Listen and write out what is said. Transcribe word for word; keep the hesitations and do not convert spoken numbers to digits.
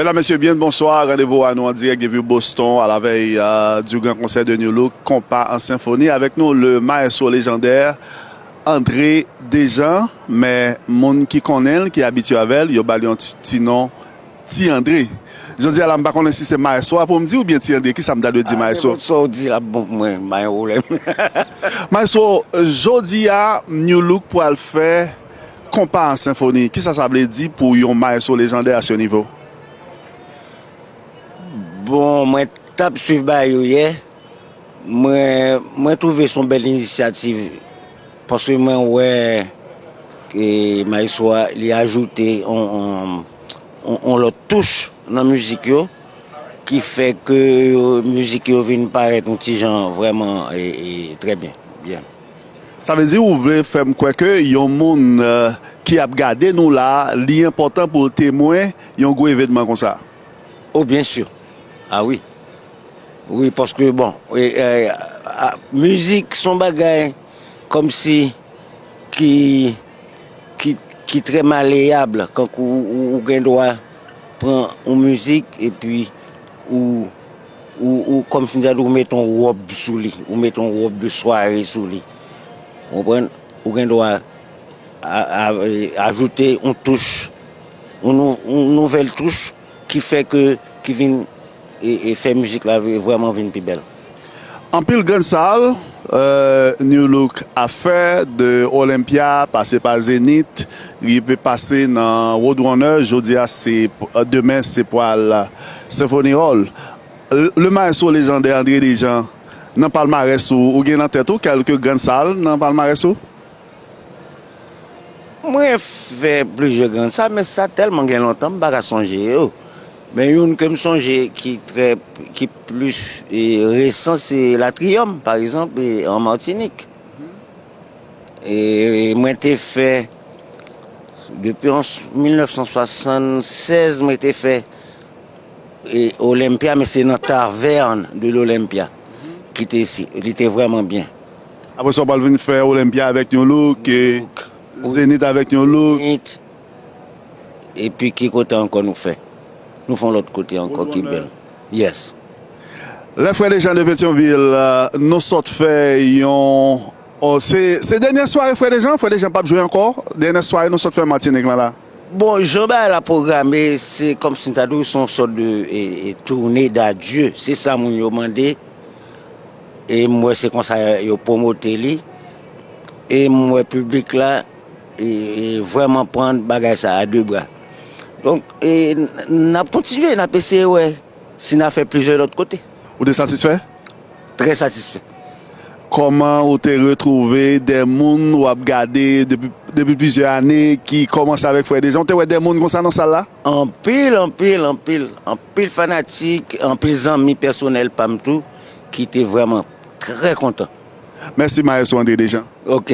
Mesdames, Messieurs, bien le bonsoir. Rendez-vous à nous en direct depuis Boston à la veille euh, du grand concert de New Look, Compas en Symphonie. Avec nous, le maestro légendaire André Dejean. Men moun ki konnen l, ki abitye avè l, yo ba l yon ti, ti non, Ti André. Jodi a la, m pa konnen si se maestro a pou m di oubyen Ti André. Kisa m ta dwe di maestro? Sa w di la bon pou mwen, pa gen pwoblèm. Maestro, jodi a, New Look pral fè Compas en Symphonie. Kisa sa vle di pou yon maestro lejandè a se nivo? Bon, mwen t ap swiv bagay yo yè. Mwen, mwen twouve se yon bèl inisyativ. Paske mwen wè ke maestro a, li ajoute yon, yon, yon, yon lòt touch nan mizik yo, ki fè ke yo, mizik yo vin parèt yon ti jan vrèman e, e, trè byen, byen. Sa vle di ou vle fè m kwè ke yon moun euh, ki ap gade nou la, li enpòtan pou l temwen yon gwo evènman konsa? Oh, byen si. Ah wi. Wi, paske, bon, e, e, a, mizik se yon bagay kòmsi ki, ki, ki trè maleyab, kankou ou, ou, ou gen dwa pran yon mizik epi ou, ou, ou kòmsi ou mete yon wòb sou li, ou mete yon wòb de sware sou li. Ou konprann? Ou gen dwa a, a, e, ajoute yon touch, yon, nou, yon nouvèl touch ki fè ke, ki vin e, e fè mizik la vre- vrèman vin pi bèl. Anpil grann sal, euh, New Look a fè, de Olympia, pase pa Zenith, rive pase nan Roadrunner, jodi a se, euh, demen se pral Symphony Hall. Le maestro lejandè André Dejean nan palmarès ou, ou gen nan tèt ou kèlke grann sal nan palmarès ou? Mwen fè plizyè grann sal, men sa tèlman gen lontan, m pa ka sonje yo. Men youn ke m sonje ki trè, ki plis e, resan, se Latriyòm, pa egzanp, e, an Matinik. E mwen te fè, depi an mil nèf san swasannsèz, mwen te fè e, Olympia, men se nan Taverne de l'Olympia ki te si, li te vrèman byen. Apre sa, w pral vin fè Olympia avèk New Look, e, Zenith avèk New Look. Zenith. Epi ki kote ankò nou fè? Nou fè yon lòt kote ankò ki bèl. Yes. Lè Frè Dejean de Petyonvil, euh, nou sot fè yon Oh, se, se dènyè sware Frè Dejean? Frè Dejean p ap jwe ankò? Dènyè sware nou sot fè Matinik lan la? Bon, jan bagay la pwograme, se kòmsi m ta di w se yon sòt de e, e, tournée d'adieu. Se sa moun yo mande. E m wè se konsa yo pwomote li. E m wè piblik la e, e, vrèman pran bagay sa a de bra. Donk, e, n- n ap kontinye, n ap eseye wè si n a fè plizyè lòt kote. Ou te satisfè? Trè satisfè. Kòman ou te retwouve de moun w ap gade depi, depi plizyè ane ki kòmanse avèk Frè Dejean? Ou te wè de moun konsa nan sal la? Anpil, anpil, anpil. Anpil fanatik, anpil zanmi pèsonèl pa m tou ki te vrèman trè kontan. Mèsi, Maestro André Dejean. Ok.